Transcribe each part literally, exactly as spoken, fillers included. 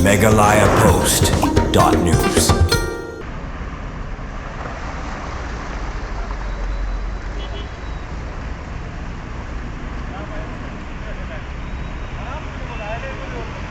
Meghalaya Post dot news.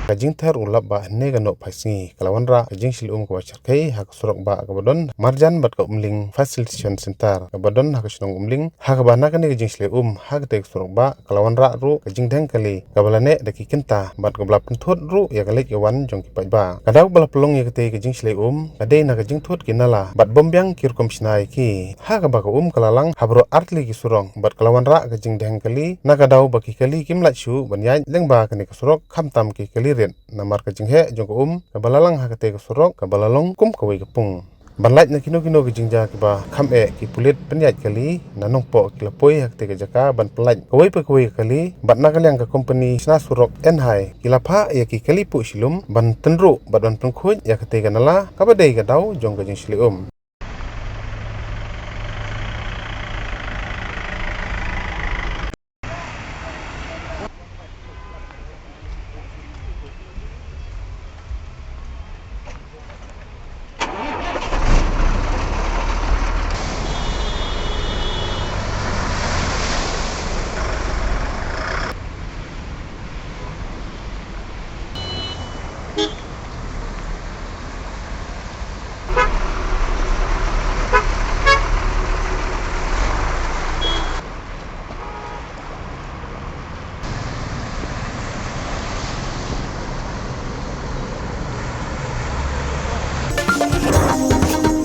Ka jingther u lap ba hynne ka noh phaisngi ka la wanrah ka jingshlei um kaba shyrkhei ha ka surok ba kaba don marjan bad ka Umling Facilitation Center kaba don ha ka shnong Umling, ha kaba na kane ka jingshlei um ha katei ka surok ba ka la wanrah ruh ka jingdheng kali kaba la neh da ki kynta bad kaba la pynthut ruh ïa ka leit ka wan jong ki paidbah. Ka daw ba la pynlong ïa katei ka jingshlei um ka dei na ka jingthut ki nala bad bym biang ki rukom shna ïa ki, ha kaba ka um ka la lang ha baroh artylli ki surok bad ka la wanrah ka jingdheng kali na ka daw ba ki kali kim lah shuh ban ïaid lyngba kane ka surok, khamtam ki kali rit, namar ka jingheh jong ka um kaba la lang ha katei ka surok kaba la long kum kawei ka pung. Ban lait na kino kino ki jingjia kiba kham eh, ki pulit pynïaid kali na Nongpoh ki la poi ha katei ka jaka ban pynlait kawei pa kawei ka kali, bad na ka liang ka kompani shna surok Enhai ki la phah ïa ki kali puh shilum ban tynruh bad ban pynkhuid ïa katei ka nala kaba dei ka daw jong ka jingshlei um.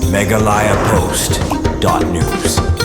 Meghalaya Post dot news.